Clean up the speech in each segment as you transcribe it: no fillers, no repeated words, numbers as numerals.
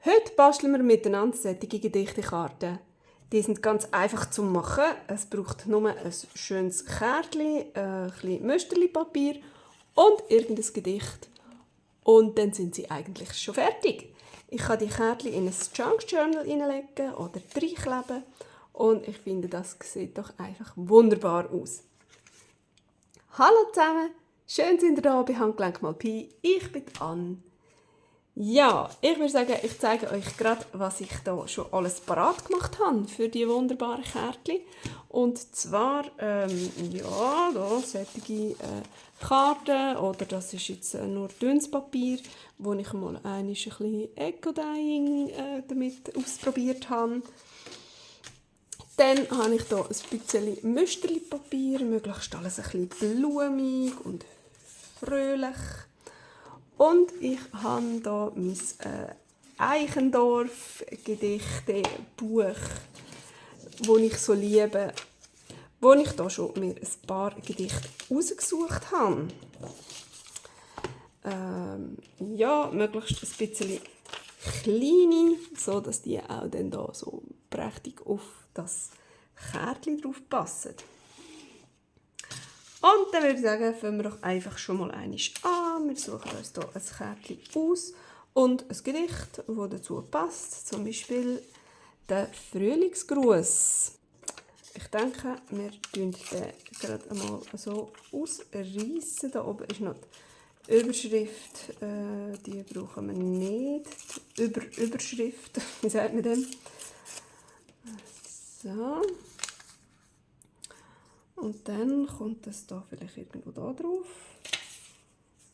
Heute basteln wir miteinander solche Gedichtekarten. Die sind ganz einfach zu machen. Es braucht nur ein schönes Kärtchen, ein bisschen Müsterlipapier und irgendein Gedicht. Und dann sind sie eigentlich schon fertig. Ich kann die Kärtchen in ein Junk Journal hineinlegen oder reinkleben. Und ich finde, das sieht doch einfach wunderbar aus. Hallo zusammen, schön sind ihr da bei Handgelenk mal Pi. Ich bin Anne. Ja, ich würde sagen, ich zeige euch gerade, was ich da schon alles parat gemacht habe für die wunderbaren Kärtchen. Und zwar, da solche Karten, oder das ist jetzt nur dünnes Papier, wo ich mal ein bisschen Eco-Dyeing damit ausprobiert habe. Dann habe ich hier ein bisschen Müsterlipapier, möglichst alles ein bisschen blumig und fröhlich. Und ich habe hier mein Eichendorff-Gedichte-Buch, das ich so liebe, wo ich hier schon mir ein paar Gedichte rausgesucht habe. Möglichst ein bisschen kleine, sodass die auch dann da so prächtig auf das Kärtchen drauf passen. Und dann würde ich sagen, fangen wir doch einfach schon mal einmal an. Wir suchen uns hier ein Kärtchen aus und ein Gedicht, das dazu passt. Zum Beispiel der Frühlingsgruß. Ich denke, wir tun den gerade einmal so ausreißen. Da oben ist noch die Überschrift. Die brauchen wir nicht. Die Überschrift, wie sagt man denn? So. Und dann kommt es da vielleicht irgendwo da drauf.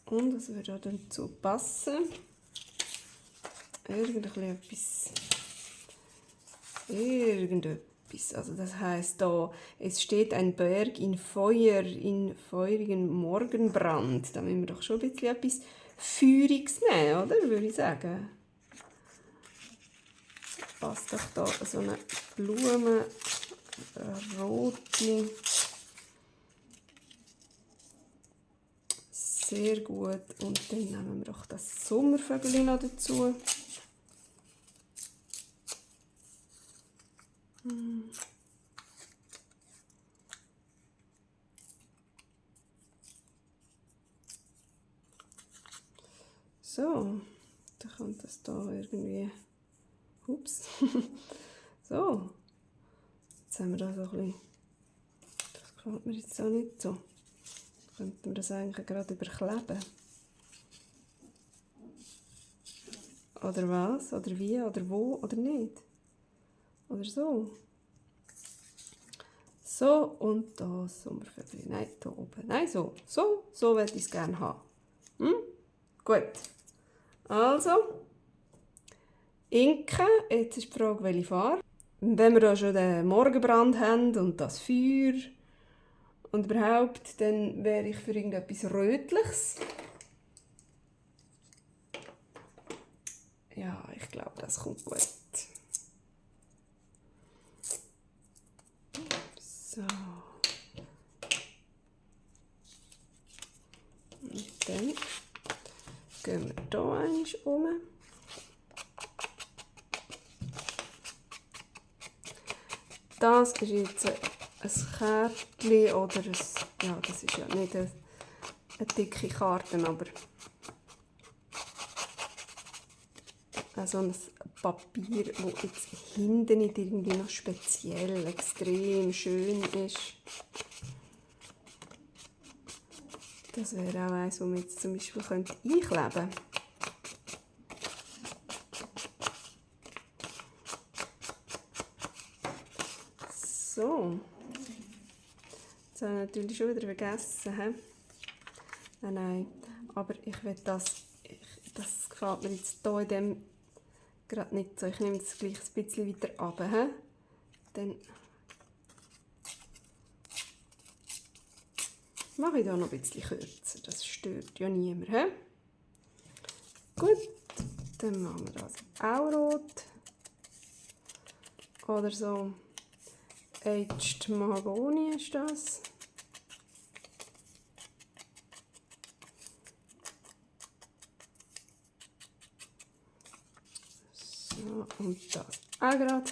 Und es würde auch dazu passen. Irgendetwas. Also das heisst da, es steht ein Berg in Feuer, in feurigen Morgenbrand. Da müssen wir doch schon ein bisschen etwas Feuriges nehmen, oder? Würde ich sagen. Passt doch da so eine Blume, rote. Sehr gut. Und dann nehmen wir doch das Sommervögel noch dazu. So, dann kommt das da irgendwie. Ups. So. Jetzt haben wir da so ein bisschen. Das gefällt mir jetzt auch nicht so. Könnten wir das eigentlich gerade überkleben? Oder was? Oder wie? Oder wo? Oder nicht? Oder so? So, und da Sommervögel. Nein, da oben. Nein, so. So würde ich es gerne haben. Gut. Also, Inken. Jetzt ist die Frage, welche Farbe. Wenn wir da schon den Morgenbrand haben und das Feuer und überhaupt, dann wäre ich für irgendetwas Rötliches. Ja, ich glaube, das kommt gut. So. Und dann gehen wir hier einmal um. Das ist jetzt ein Kärtchen oder ein, ja, das ist ja nicht eine dicke Karte, aber so ein Papier, das jetzt hinten nicht irgendwie noch speziell extrem schön ist. Das wäre auch eins, das man jetzt zum Beispiel einkleben könnte. So. Jetzt habe ich natürlich schon wieder vergessen. He? Nein. Aber ich will das gefällt mir jetzt hier in dem gerade nicht so. Ich nehme es gleich ein bisschen weiter runter. He? Dann mache ich hier noch ein bisschen kürzer. Das stört ja niemand. He? Gut, dann machen wir das auch rot. Oder so. Aged Mahagoni ist das. Ja, und das auch gerade.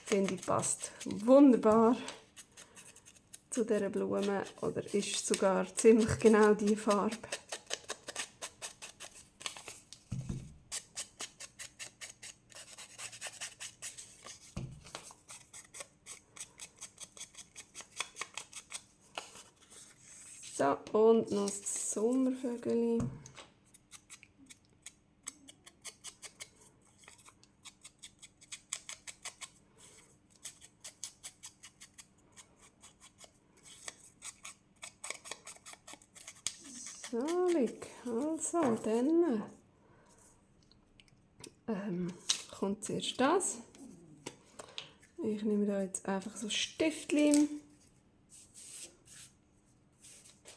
Finde ich, passt wunderbar zu dieser Blume oder ist sogar ziemlich genau die Farbe. So, und noch das Sommervögel. So, also dann kommt zuerst das. Ich nehme da jetzt einfach so Stiftlein.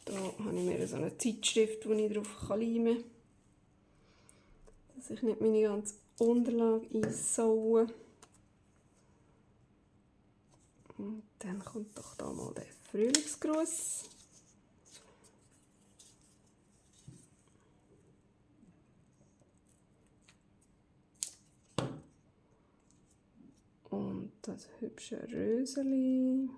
Da habe ich mir so einen Zeitstift, den ich drauf leimen kann, dass ich nicht meine ganze Unterlage einsaue. Und dann kommt doch da mal der Frühlingsgruß. Und das hübsche Röseli.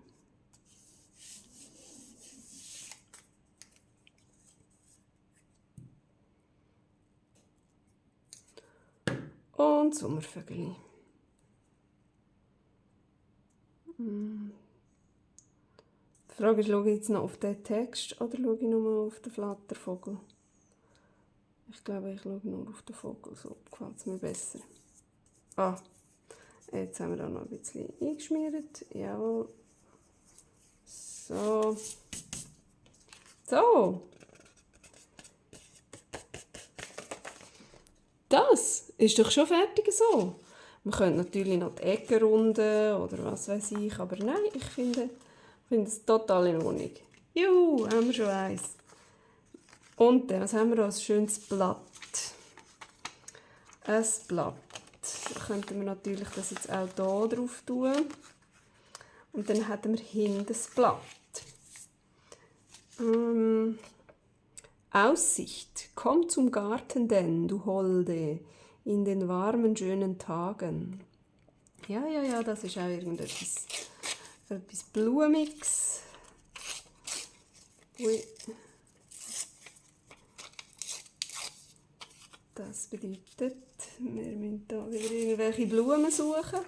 Und Sommervögel. Die Frage ist, schaue ich jetzt noch auf den Text oder schaue ich nur auf den Flattervogel? Ich glaube, ich schaue nur auf den Vogel, so gefällt es mir besser. Ah, jetzt haben wir da noch ein bisschen eingeschmiert. Jawohl. So. So. Das ist doch schon fertig so. Man könnte natürlich noch die Ecken runden oder was weiß ich, aber nein, ich finde es total in Ordnung. Juhu, haben wir schon eins. Und dann, was haben wir da? Ein schönes Blatt. Ein Blatt. Da könnten wir natürlich das jetzt auch hier drauf tun. Und dann hätten wir hinten das Blatt. Aussicht, komm zum Garten denn, du Holde, in den warmen, schönen Tagen. Ja, das ist auch etwas Blumiges. Ui. Das bedeutet, wir müssen hier wieder irgendwelche Blumen suchen.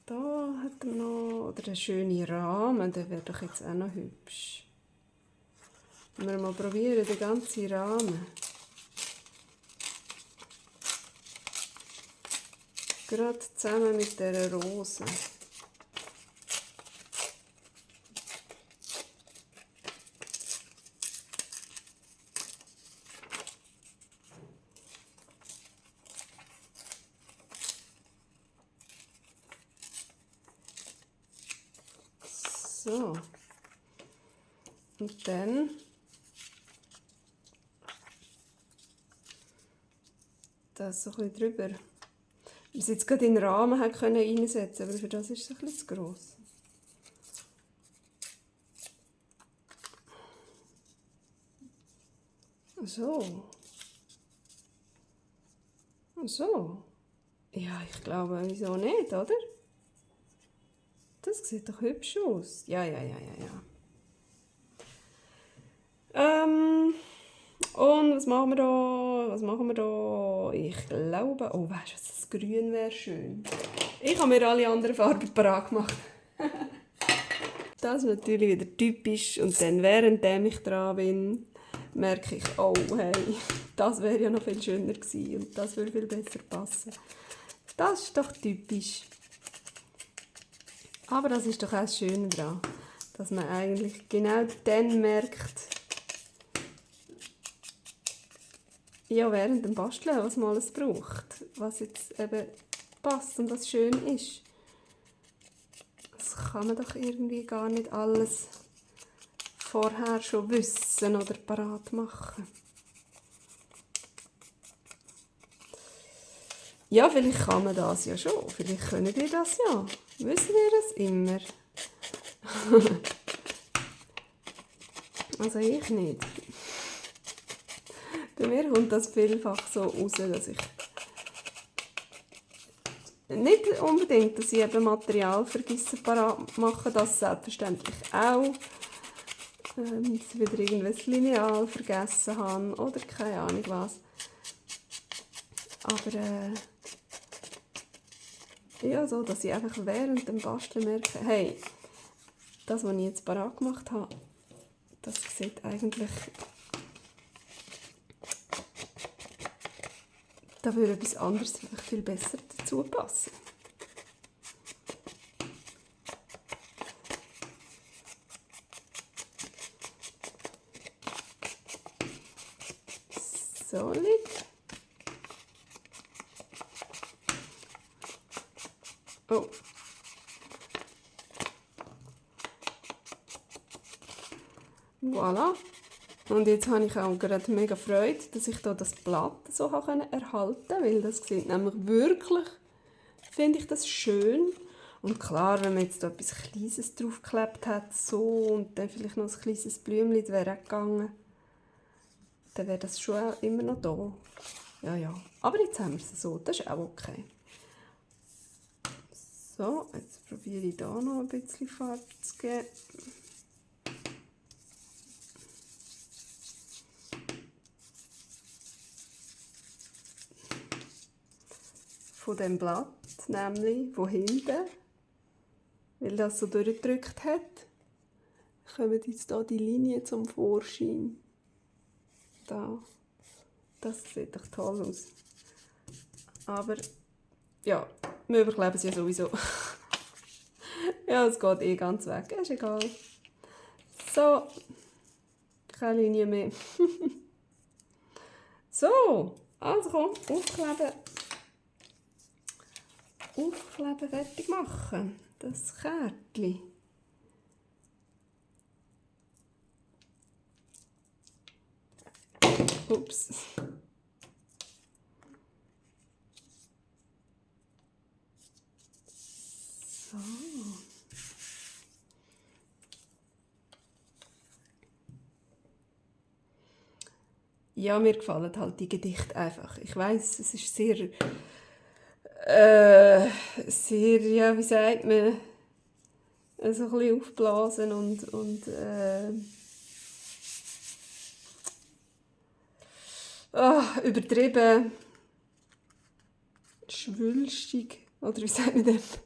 Da hat man noch, oder einen schönen Rahmen, der wäre doch jetzt auch noch hübsch. Wenn wir mal probieren, den ganzen Rahmen. Gerade zusammen mit dieser Rose. So. Und dann das so ein bisschen drüber. Wir es jetzt gerade in den Rahmen reinsetzen können, aber für das ist es ein bisschen zu gross. So. So. Ja, ich glaube, wieso nicht, oder? Das sieht doch hübsch aus. Ja. Und was machen wir da? Ich glaube... Oh, weißt du, das Grün wäre schön. Ich habe mir alle anderen Farben parat gemacht. Das ist natürlich wieder typisch. Und dann, während ich dran bin, merke ich, oh hey, das wäre ja noch viel schöner gewesen. Und das würde viel besser passen. Das ist doch typisch. Aber das ist doch auch das Schöne daran, dass man eigentlich genau dann merkt, ja, während dem Basteln, was man alles braucht, was jetzt eben passt und was schön ist. Das kann man doch irgendwie gar nicht alles vorher schon wissen oder parat machen. Ja, vielleicht kann man das ja schon. Vielleicht können wir das ja. Wissen wir das immer? Also ich nicht. Du mir kommt das vielfach so raus, dass ich nicht unbedingt, dass ich eben Material vergesse parat mache, das selbstverständlich auch. Dass ich wieder irgendwas Lineal vergessen habe oder keine Ahnung was. Aber ja, so, dass ich einfach während dem Basteln merke, hey, das, was ich jetzt parat gemacht habe, das sieht eigentlich, da würde etwas anderes vielleicht viel besser dazu passen. So liegt. Oh. Voilà. Und jetzt habe ich auch gerade mega Freude, dass ich da das Blatt so erhalten konnte, weil das sieht nämlich wirklich, finde ich das schön. Und klar, wenn man jetzt da etwas Kleines draufgeklebt hat, so, und dann vielleicht noch ein kleines Blümchen, das wäre auch gegangen, dann wäre das schon auch immer noch da. Ja, ja. Aber jetzt haben wir es so, das ist auch okay. So, jetzt probiere ich da noch ein bisschen Farbe zu geben. Von dem Blatt, nämlich von hinten, weil das so durchgedrückt hat, kommen jetzt hier die Linien zum Vorschein. Da. Das sieht doch toll aus. Aber ja, wir überkleben es ja sowieso. Ja, es geht eh ganz weg, ist egal. So, keine Linie mehr. So, also komm, aufkleben. Aufkleben, fertig machen. Das Kärtchen. Ups. So. Ja, mir gefallen halt die Gedichte einfach. Ich weiss, es ist sehr, ja, wie sagt man, so ein bisschen aufblasen und übertrieben, schwülstig, oder wie sagt man das?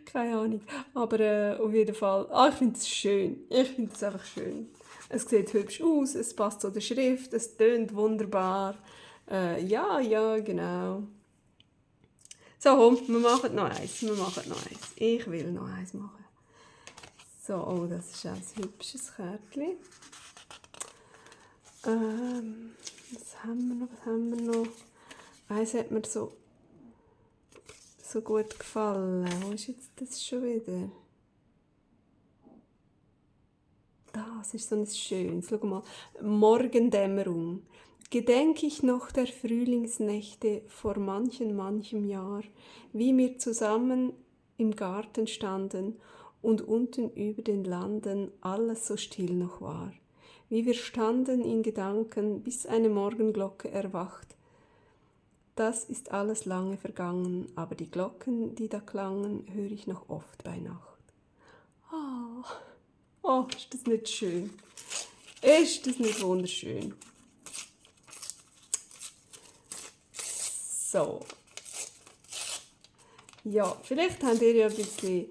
Keine Ahnung, aber auf jeden Fall, ich finde es schön, ich finde es einfach schön. Es sieht hübsch aus, es passt zu der Schrift, es tönt wunderbar. Ja, genau. So, komm, wir machen noch eins, Ich will noch eins machen. So, oh, das ist auch ein hübsches Kärtchen. Was haben wir noch? Eins hat mir so gut gefallen. Wo ist jetzt das schon wieder? Das ist so ein schönes. Schau mal. Morgendämmerung. Gedenk ich noch der Frühlingsnächte vor manchem Jahr, wie wir zusammen im Garten standen und unten über den Landen alles so still noch war. Wie wir standen in Gedanken, bis eine Morgenglocke erwacht. Das ist alles lange vergangen, aber die Glocken, die da klangen, höre ich noch oft bei Nacht. Oh, ist das nicht schön? Ist das nicht wunderschön? So. Ja, vielleicht habt ihr ja ein bisschen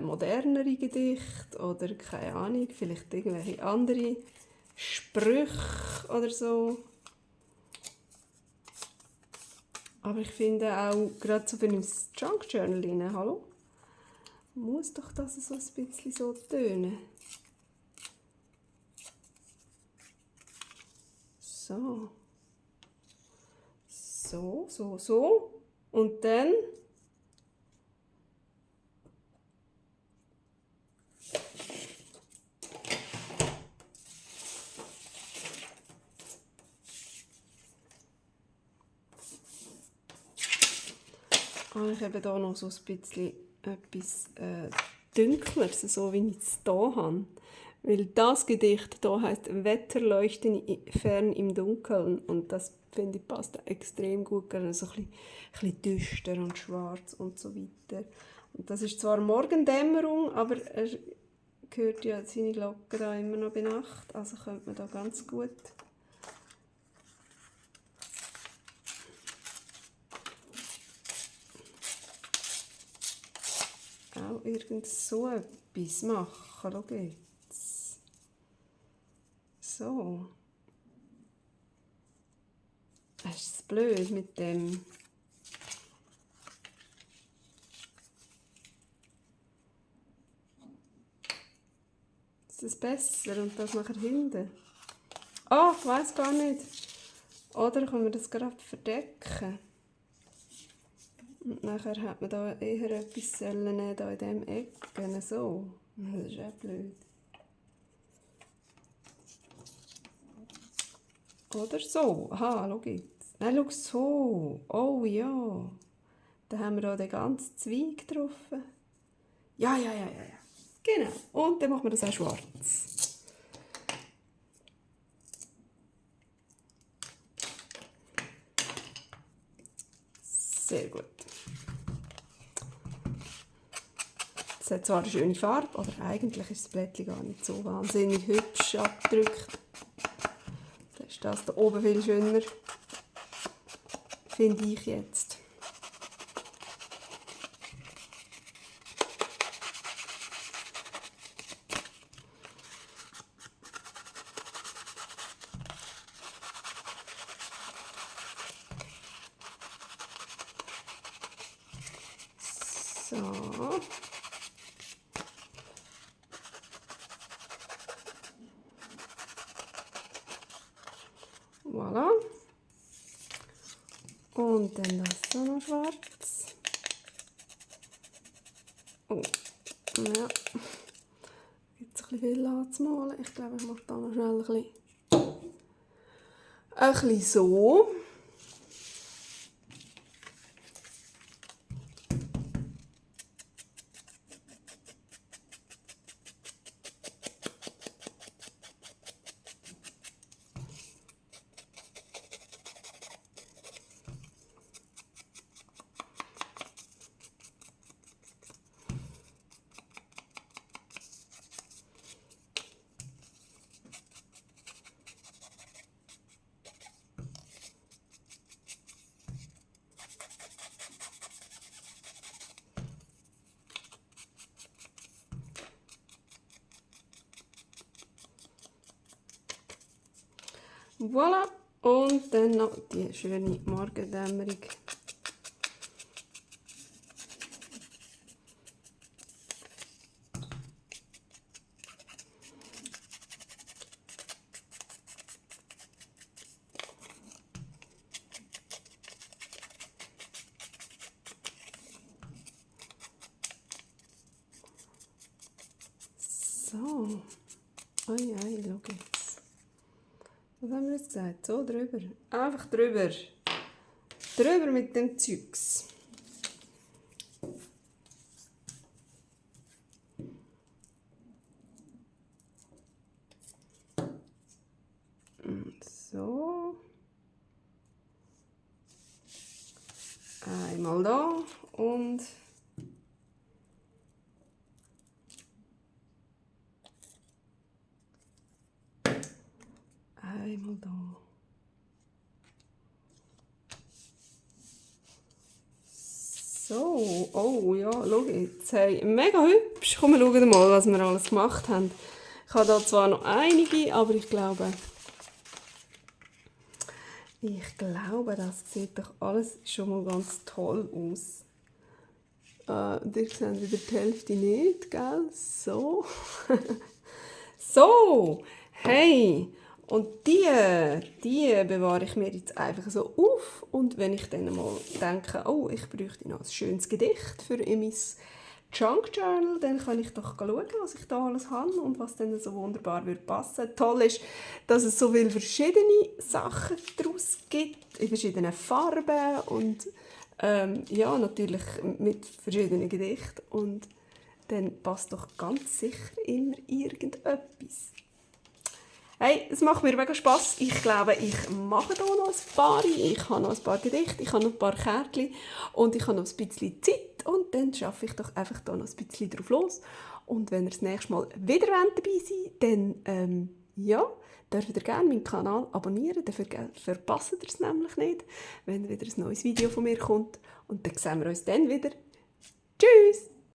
modernere Gedichte oder keine Ahnung, vielleicht irgendwelche andere Sprüche oder so. Aber ich finde auch, gerade so für ein Junk Journal rein, hallo, muss doch das so ein bisschen so tönen. So. So. Und dann habe ich eben hier noch so ein bisschen etwas Dunkleres, so wie ich es hier habe. Weil das Gedicht hier heisst «Wetterleuchten fern im Dunkeln» und das finde ich passt extrem gut, so ein bisschen düster und schwarz und so weiter. Und das ist zwar Morgendämmerung, aber er hört ja seine Glocken da immer noch bei Nacht, also könnte man da ganz gut auch irgend so etwas machen. Schau jetzt. So. Das ist blöd mit dem. Ist das besser und das nachher hinten? Ah, ich weiss gar nicht. Oder können wir das gerade verdecken? Und nachher hat man da eher etwas nehmen, da in diesem Ecken. So. Das ist auch blöd. Oder so. Aha, schau jetzt. Nein, schau so. Oh ja. Da haben wir da den ganzen Zweig getroffen. Ja. Genau. Und dann machen wir das auch schwarz. Sehr gut. Es hat zwar eine schöne Farbe, aber eigentlich ist das Blättchen gar nicht so wahnsinnig hübsch abgedrückt. Dann ist das da oben viel schöner, finde ich jetzt. So. Voilà. Und dann das so noch schwarz. Oh, ja. Jetzt ein bisschen viel anzumalen. Ich glaube, ich mache da noch schnell ein bisschen so. Voilà. Und dann noch die schöne Morgendämmerung. So. Schau jetzt. Was haben wir jetzt gesagt? So drüber. Einfach drüber. Drüber mit dem Zeugs. Und so. Einmal da und einmal da. So, oh ja, schau jetzt. Hey, mega hübsch. Komm, wir schauen mal, was wir alles gemacht haben. Ich habe da zwar noch einige, aber ich glaube, das sieht doch alles schon mal ganz toll aus. Ihr seht wieder die Hälfte nicht, gell? So. So, hey. Und die bewahre ich mir jetzt einfach so auf. Und wenn ich dann mal denke, oh, ich bräuchte noch ein schönes Gedicht für in mein Junk Journal, dann kann ich doch schauen, was ich da alles habe und was dann so wunderbar passen würde. Toll ist, dass es so viele verschiedene Sachen daraus gibt, in verschiedenen Farben und ja, natürlich mit verschiedenen Gedichten. Und dann passt doch ganz sicher immer irgendetwas. Hey, es macht mir mega Spass. Ich glaube, ich mache hier noch ein paar. Ich habe noch ein paar Gedichte, ich habe noch ein paar Kärtchen und ich habe noch ein bisschen Zeit. Und dann arbeite ich doch einfach hier noch ein bisschen drauf los. Und wenn ihr das nächste Mal wieder dabei seid, dann dürft ihr gerne meinen Kanal abonnieren. Dann verpasst ihr es nämlich nicht, wenn wieder ein neues Video von mir kommt. Und dann sehen wir uns dann wieder. Tschüss!